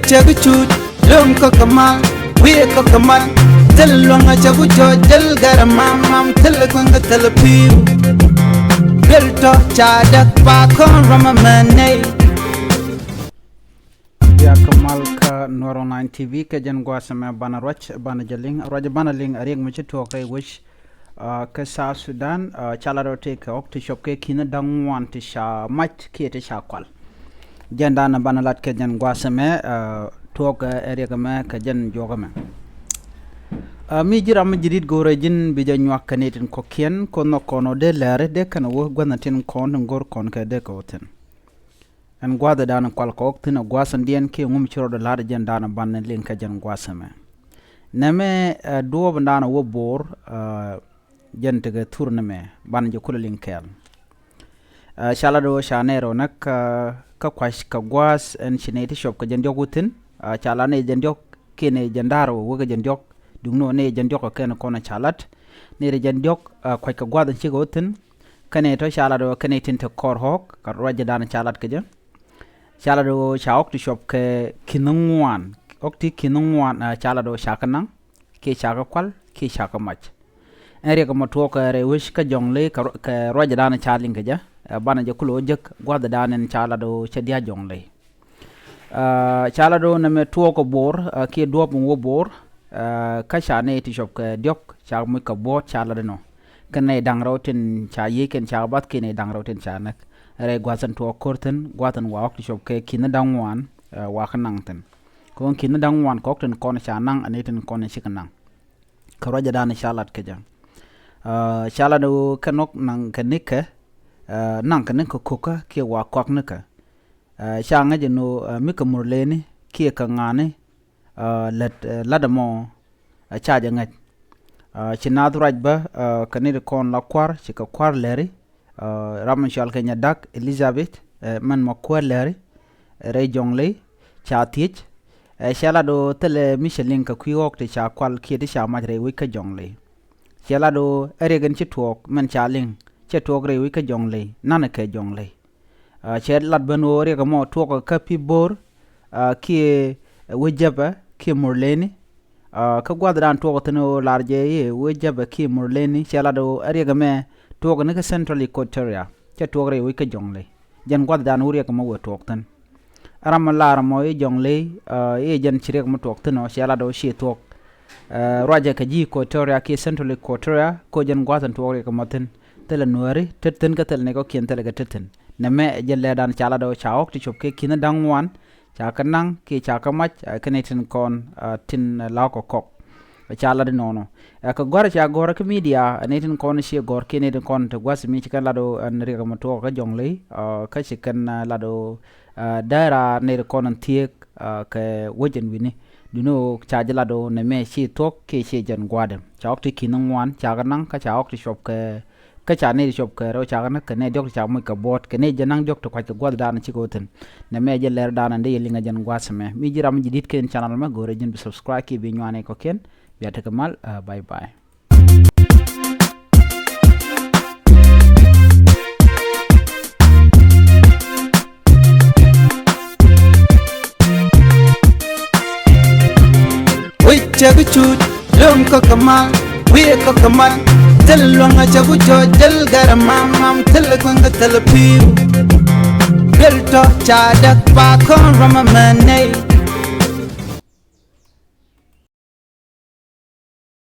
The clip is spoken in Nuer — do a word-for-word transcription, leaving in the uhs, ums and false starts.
Cɛ bi cut lom kä kɛ mal, wi̱i̱ kä kɛ mal. Thil luäŋ a cɛ ku cɔc, thil gɛr a mam mam, thil kueŋ kä thil pi̱w. Thil tɔ ca däk pa kɔn ram a mɛ nɛy. Bia kä mal kä Nuɛr Online T V kɛ jɛn gua̱a̱th ɛmɛ banɛ ruac, banɛ jɛ liŋ, ruac banɛ liŋ a riɛk mi ci tuɔɔk rɛy wec. Kä South Sudan, ca lat rɔ tëë kɛ ɣɔk ti cop kɛ ki̱n da̱ŋ ŋuan ti ca mac kiɛ ti ca kual. Jɛn da̱a̱n banɛ lat kɛ jɛn gua̱a̱th ɛmɛ, tuɔɔk ɛ riɛk ɛmɛ kɛ jɛn juɔk ɛmɛ. Mi ji̱ ram mi ji̱ di̱t go̱o̱rɛ ji̱n bi jɛ nyuak kɛ ni tin kɔ̱kiɛn, ko̱n nhɔk kɔn ɔ dee lɛɛri dee kɛn wä gua̱thni tin kɔn tin go̱o̱r kɔn kɛ dee kɛ wä thi̱n. Ɛn gua̱a̱th ɛ da̱a̱n kual kɛ ɣɔk thi̱n ɛ gua̱a̱th ɛn diɛn kiɛ ŋum ci rɔɔdɛ la̱t jɛn da̱a̱n banɛ liŋ kɛ jɛn gua̱a̱th ɛmɛ. Nɛmɛ ɛ duɔɔp ɛn da̱a̱n ɛ wä bo̱o̱r, jɛn tekɛ thur nɛmɛ banɛ jɛ kulɛ liŋ kɛɛl. Ca lat ɣöö ca nɛy rɛw näk kä kua̱c kɛ gua̱a̱th ɛn ci nɛy ti cop kɛ jɛn diɔ̱k wä thi̱n. Ca lat nɛy jɛn diɔ̱k kiɛ nɛy jɛn da̱r wä wekɛ jɛn diɔ̱k. Duŋni ɣöö nɛy jɛn diɔ̱k kɛ kɛn kɔn ca lat. Nɛy ti jɛn diɔ̱k kua̱c kɛ gua̱a̱th ɛn cikɛ wä thi̱n. Kä nɛy tɔ ca lat ɣöö kɛ nɛy tin te kɔr ɣɔ̱k kɛ ruacdan ca lat kɛ jɛ. Ca lat ɣöö ca ɣɔ̱k ti cop kɛ ki̱n ŋuan, ɣɔ̱k ti ki̱n ŋuan ca lat ɣöö ca kɛ naŋ kiɛ ca kɛ kual kiɛ ca kɛ mac. Ɛn riɛk ɛmɔ tuɔɔk kɛ rɛy wec kä Jɔŋley kɛ ruacdan ca liŋ kɛ jɛ. Banɛ jɛ kulɛ wä jek gua̱thdan ɛn ca lat ɣöö cɛ dia̱a̱ Jɔŋley. Ca lat ɣöö nɛmɛ tuɔɔk kɛ bo̱o̱r kiɛ duɔ̱ɔ̱p in wä bo̱o̱r. Kä ca nɛy ti cop kɛ diɔ̱k ca muc kɛ buɔ̱ɔ̱t ca lat inɔ. Kɛ nɛy da̱ŋ rɛw tin ca yiëëc kɛn ca bath kiɛ nɛy da̱ŋ rɛw tin ca näk. Rɛy gua̱th in tuɔɔk ko̱r thi̱n gua̱th in wa ɣɔ̱k ti cop kɛ ki̱n da̱ŋ ŋuan wa kä naŋ thi̱n. Kɛ ɣöö ki̱n da̱ŋ ŋuan kɛ ɣɔ̱k tin kɔn ca naŋ ani tin kɔn cikɛ naŋ. Kɛ ruacdan ca lat kɛ jɛ. Ca lat ɣöö kɛn ɣɔ̱k naŋ kɛ nikɛ, naŋ kɛ nikɛ ko̱kä kiɛ wa kɔak nikɛ. Ca ŋäc ɛn ɣöö mi kɛ mur leni kiɛ kɛ ŋa̱a̱ni. Lät lat ɛmɔ ca jɛ ŋäc. Ci naath ruac bä kɛ nɛy ti kɔn la kua̱r ci kɛ kua̱r lɛri. Ram mi cɔal kɛ Nyadak Elizabeth mɛn ma kuäär lɛri rɛy Jɔŋley ca thiec. Cɛ lat ɣöö thilɛ mi cɛ liŋ kɛ kui̱ ɣɔ̱k ti ca kual kiɛ ti ca mac rɛy wec kä Jɔŋley. Cɛ lat ɣöö ɛ riɛk in ci tuɔɔk mɛn ca liŋ cɛ tuɔɔk rɛy wec kä Jɔŋley, na̱n kɛ Jɔŋley. Cɛ lat ben ɣöö riɛk ɛmɔ tuɔɔk kä Pibor kiɛ wec Jäpɛ kiɛ Murleni. Kä gua̱thdan tuɔɔk thi̱n ɣöö lar jɛ i̱ wec Jäpɛ kiɛ Murleni cɛ lat ɣöö ɛ riɛk ɛmɛ tuɔɔk ni kä Central Equatoria, cɛ tuɔɔk rɛy wec kä Jɔŋley. Jɛn gua̱thdan wä riɛk ɛmɔ wëë tuɔɔk thi̱n. Ram mi lar ɛmɔ i̱ Jɔŋley i̱ jɛn ci riɛk ɛmɔ tuɔɔk thi̱n ɔ cɛ lat ɣöö ciɛ tuɔɔk. Ruacɛ kɛ ji̱ Equatoria kiɛ Central Equatoria kä jɛn gua̱th in tuɔɔk riɛk ɛmɔ thi̱n. Thilɛ Nuääri tet thi̱n kä thilɛ nɛy kɔ̱kiɛn thilɛ kɛ tet thi̱n. Nɛmɛ jɛn lɛɛrdan ca lat ɣöö ca ɣɔ̱k ti cop kɛ ki̱n da̱ŋ ŋuan. Ca kɛ naŋ kiɛ ca kɛ mac kɛ nɛy tin kɔn tin la kɛ kɔk. Ca lat inɔnɔ. Kɛ gɔ̱a̱r ca gɔ̱a̱r kä media nɛy tin kɔn ciɛ gɔ̱a̱r kiɛ nɛy tin kɔn te gua̱th mi ci kɛn lat ɣöö ɛn riɛk ɛmɔ tuɔɔk kä Jɔŋley. Kä ci kɛn lat ɣöö dära nɛy tin kɔn ɛn thiek kɛ wec ɛn wi̱ni. Duŋni ɣöö ca jɛ lat ɣöö nɛmɛ ci thuɔ̱k kiɛ ci jɛn gua̱a̱dɛ ca ɣɔ̱k ti ki̱n ŋuan ca kɛ naŋ kä ca ɣɔ̱k ti cop kɛ Kä ca nɛy ti cop kɛ rɛw cakɛ näk kɛ nɛy diɔ̱k ti ca moc kɛ buɔ̱ɔ̱t kɛ nɛy jɛ naŋ diɔ̱k ti kuac kɛ gua̱thdan cikɛ wä thi̱n. Nɛmɛ jɛ lɛr dan ɛn dee yɛ liŋ ɛ jɛn gua̱a̱th ɛmɛ mi ji̱ ram mi ji̱ di̱t kɛn channel mɛ go̱rɛ ji̱n bi subscribe kiɛ bi nyuan ɛ kɔ̱kiɛn. Bia tekɛ mal. Bye bye. Wi̱c cɛ bi cut lom kä kɛ mal, wi̱i̱ kä kɛ mal. Thil luäŋ a cɛ ku cɔc, thil gɛr a mam mam, thil kueŋ kä thil pi̱w. Thil tɔ ca däk pa kɔn ram a mɛ nɛy.